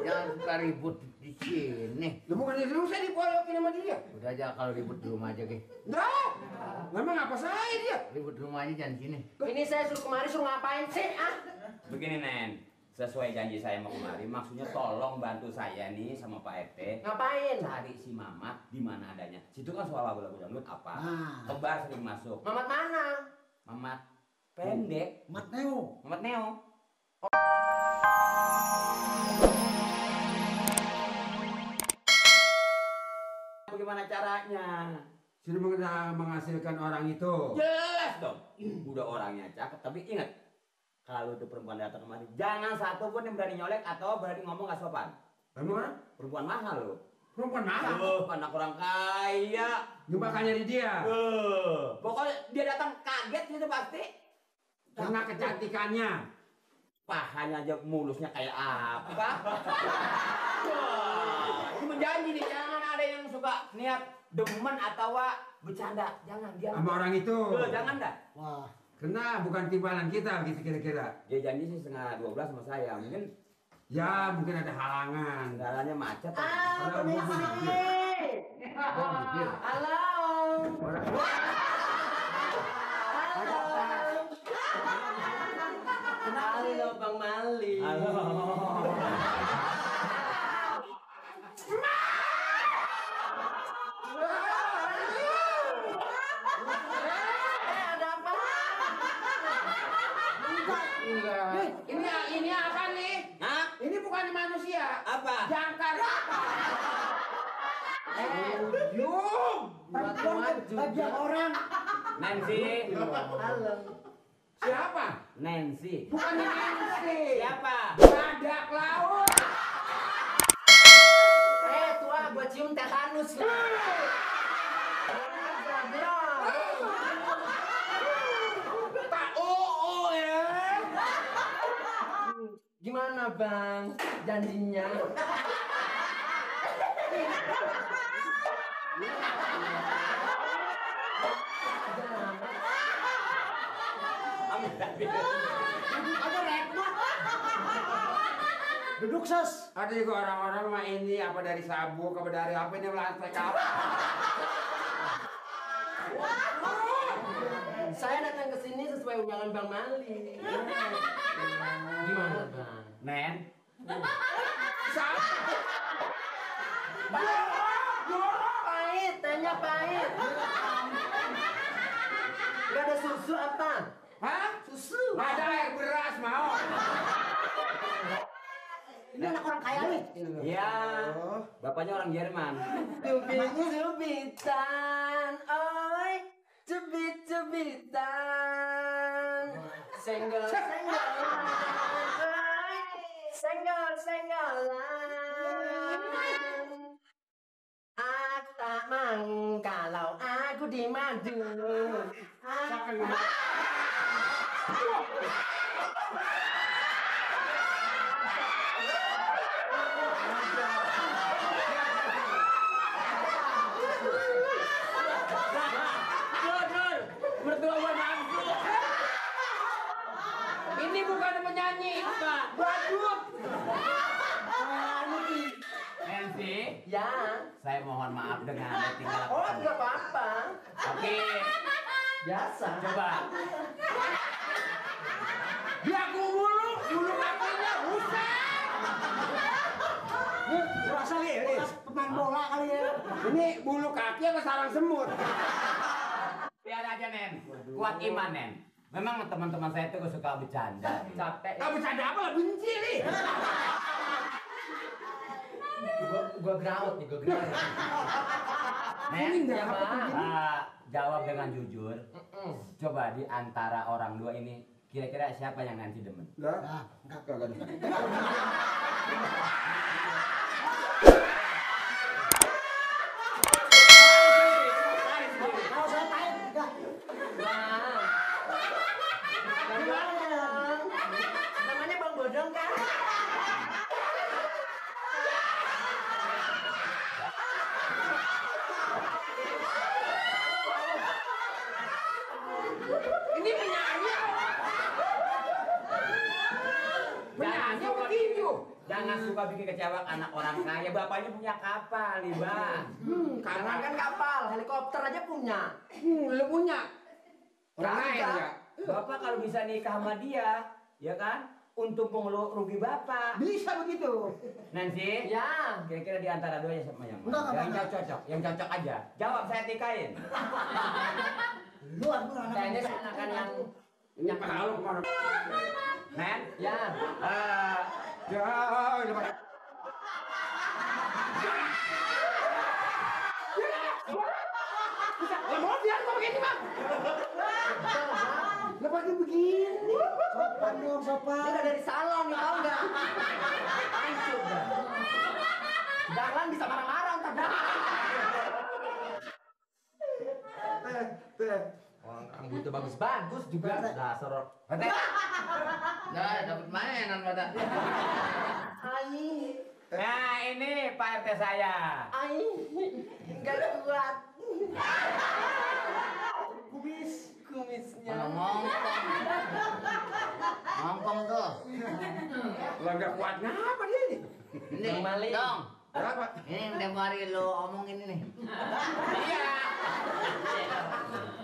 Jangan suka ribut di sini. Lu bukan di rumah, saya dipoyokin sama dia. Udah aja kalau ribut di rumah aja, Ge. Enggak. Memang apa saya dia? Ribut di rumah aja jangan di sini. Ini saya suruh kemari suruh ngapain sih? Begini Nen, sesuai janji saya mau kemari, maksudnya tolong bantu saya nih sama Pak RT. Ngapain? Cari si Mamat di mana adanya. Situ kan soal lagu-lagu dangdut apa? Nah. Tebar sering masuk. Mamat mana? Mamat pendek. Mat Neo. Mamat Neo. Bagaimana caranya? Sudah menghasilkan orang itu. Jelas dong. Udah orangnya cakep, tapi ingat, kalau itu perempuan datang kemari, jangan satu pun yang berani nyolek atau berani ngomong gak sopan. Perempuan? Perempuan mahal loh. Perempuan mahal. Anak orang kaya. Gimana nyari dia? Pokoknya dia datang kaget gitu pasti. Karena kecantikannya. Pahanya aja mulusnya kayak apa? Ini menjanji nih, jangan ada yang suka niat demen atau bercanda. Jangan, jangan. Sama orang itu. Jangan dah. Wah. Karena bukan timbalan kita gitu kira-kira. Dia janji sih 11:30 sama saya. Mungkin Ya mungkin ada halangan. jalannya macet. Permisi. Halo. Halo Bang Mali. Halo. Ada apa? Ini apa nih? Hah? Ini bukan manusia. Apa? Jangkar. Ujung. Perempuan bagian orang. Nancy. Halo. Siapa? Nancy. Bukan Nancy. Siapa? Badak laut. Tua gua cium tetanus lah. Pak Oo ya. Gimana Bang? Janjinya? Duduk ses. Ada juga orang-orang mah ini apa dari sabuk, apa dari apa ini lantai apa? Saya datang ke sini sesuai undangan Bang Mali. Gimana Bang? Nen. Pahit, tehnya pahit. Gak ada susu apa? Hah? Susu. Ada air beras mau? Ini anak orang kaya nih. Iya. Bapaknya orang Jerman. Cubit-cubitan, oi, cubit-cubitan. Senggol-senggolan, oi, senggol-senggolan. Aku tak mau kalau aku dimadu. Ini bukan penyanyi, badut. Nancy, Ya, saya mohon maaf dengan tinggal. oh nggak apa-apa. Oke, Biasa. coba. Dia bulu kakinya buset. Ini rasa nih, bekas pemain bola kali ya. Ini bulu kaki apa sarang semut? Biar aja Nen, kuat iman Nen. Memang teman-teman saya tuh suka bercanda. Capek. Ah bercanda apa lah benci nih? Gua graut nih, gua graut. Nen, Ini Ya, apa tuh Bang. gini? jawab dengan jujur. Coba di antara orang dua ini, kira-kira siapa yang Nancy demen? Lah, Nah, enggak. kagak ada. Kalau saya tahu enggak. Bang. Gimana dong? Namanya Bang Bodong kan? Ini penyanyi apa? Penyanyi apa tinju? Jangan Jangan suka bikin kecewa anak orang kaya. Bapaknya punya kapal, Liba. Sekarang kan kapal, helikopter aja punya. Lu punya. Orang lain Kagak. ya. Bapak kalau bisa nikah sama dia, ya kan? Untung rugi bapak. Bisa begitu. Nanti, Ya. kira-kira di antara dua ya sama yang Enggak, mana? Yang enggak. cocok, yang cocok aja. Jawab, saya nikahin. Lu anak. Kayaknya saya enakan yang Ini kalau kemana? Nen, ya. Ya, lepas. Ya mau biar kok begini, Bang. Lepasnya begini. Sopan dong, Ini sopan. udah dari salon nih, tau nggak? Hancur dah. Jangan bisa marah-marah ntar dah. Teh. Orang rambutnya bagus-bagus juga. Dasar. Pete. Nah, dapat mainan pada. Ai, Nah, ini Pak RT saya. ai, nggak kuat. Kumisnya. Kalau ngongkong. Ngongkong tuh. Lah enggak kuat ngapa dia ini? Ini, Bang Mali. dong. Berapa? Ini yang tiap hari lo omongin ini. Iya.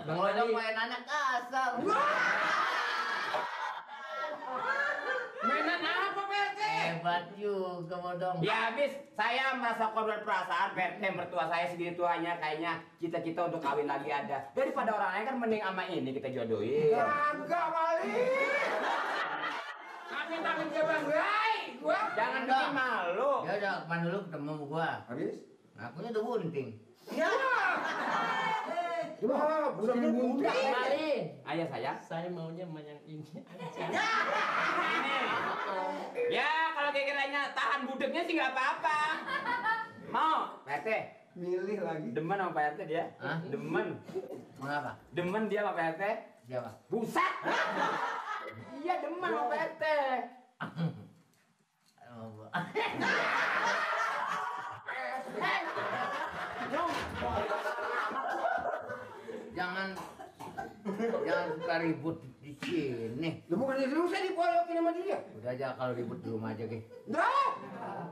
Bang Lo dong Mali. main anak kasar. Mainan apa, PRT? Hebat juga bodong. Ya habis saya merasa korban perasaan PRT mertua saya segini tuanya kayaknya cita-cita untuk kawin lagi ada. Daripada orang lain kan mending sama ini kita jodohin. Kagak kali. Amin dia Bang. Hai, gua. Jangan Dong. bikin malu. Ya udah kapan dulu ketemu sama gua. Habis? Akunya udah bunting. Wah, belum bunting. Bang Mali. Ayah saya. Saya maunya sama yang ini aja. Ini. Ya kalau kayak kiranya tahan budeknya sih nggak apa-apa. Mau PRT? Milih lagi. Demen sama Pak RT dia? Hah? Demen. Kenapa? Demen dia sama Pak RT? Siapa? Buset. Iya demen sama Pak RT. Oh, jangan suka ribut di sini. Lu bukan di rumah saya dipolokin sama dia. Udah aja kalau ribut di rumah aja, Ge. Dah.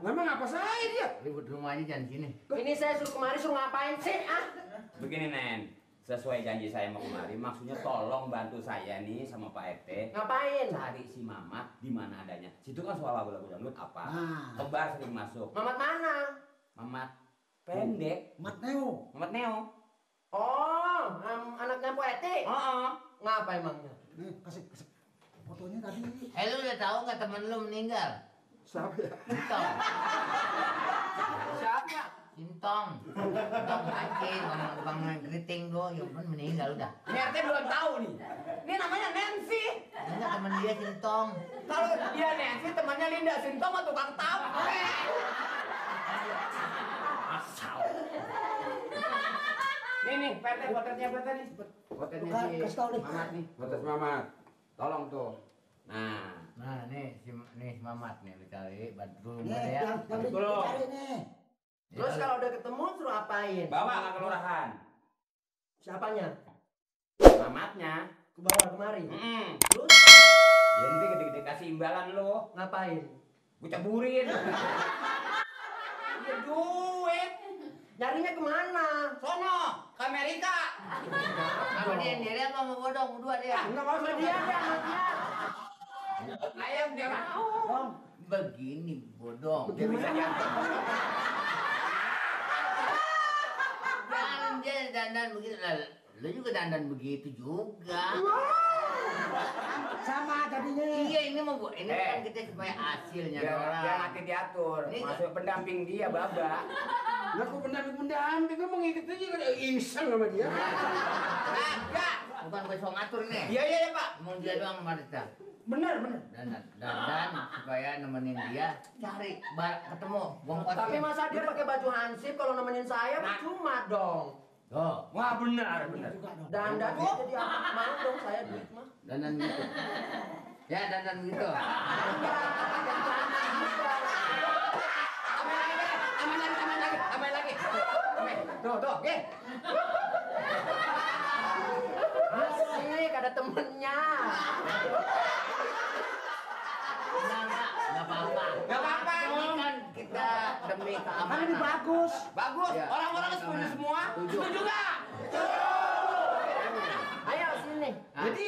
Memang apa saya dia? Ribut di rumah aja jangan sini. Ini saya suruh kemari suruh ngapain sih? Ah, Begini Nen, sesuai janji saya mau kemari, maksudnya tolong bantu saya nih sama Pak RT ngapain? cari si Mamat di mana adanya. Situ kan soal lagu-lagu dangdut apa? Nah. Kebar sering masuk. Mamat mana? Mamat pendek, Mat Neo. Mamat Neo. Oh, anaknya Bu Eti. Oh, Ngapa emangnya? Nih, kasih fotonya tadi. Lu udah tahu nggak temen lu meninggal? Siapa ya? Sintong. Siapa? Sintong. Sintong Aceh, bang Geriting gua, ya pun meninggal udah. ini RT belum tahu nih. Ini namanya Nancy. Enggak temen dia Sintong. Kalau dia Nancy temannya Linda Sintong mah tukang tape. Asal. Nih, Pak RT potretnya berapa nih? Potretnya Bukan, si kasih tahu nih. Mamat nih. Atas Mamat. Tolong tuh. Nah, Nah, nih si Mamat nih lu cari bantu Nih, rumah ya. yang Betul. dicari nih. Terus kalau udah ketemu suruh apain? bawa ke kelurahan. Siapanya? Mamatnya. Ke bawah kemari. Terus Ya nanti gede-gede kasih imbalan lo. ngapain? Gue caburin. Ya duit. Nyarinya kemana? Sono, ke Amerika. Apa dia sendiri apa mau bodong berdua dia? Enggak mau Sama dia deh, sama dia. Ayam dia mau. Bang, Begini bodong. Dia bisa jatuh. Jangan dia dandan begitu lah. Lu juga dandan begitu juga. sama jadinya. Iya ini mau ini kan Eh. kita supaya hasilnya Biar orang. nanti diatur. Ini- Masuk pendamping dia, Baba. Lah kok pendamping gue mau ngikut aja kan iseng sama dia. Kagak, bukan gue so ngatur nih. Iya, iya, Pak. Mau dia doang sama Rita. Benar, benar. Dan supaya nemenin dia cari ketemu bongkos. Tapi masa dia pakai baju hansip kalau nemenin saya Nah. percuma dong. Tuh, Wah, benar, benar. Dandan dia jadi apa? Mau dong saya duit mah. dandan gitu. Ya dandan gitu. Aman lagi. Tuh, tuh, oke. Asik, ada temennya. Enggak apa-apa. Nggak apa-apa. Ini kan kita demi Kan keamanan. lebih bagus. Bagus. Ya. Orang-orang setuju semua. Setuju. Setuju nggak? Ayo sini. Nah, Jadi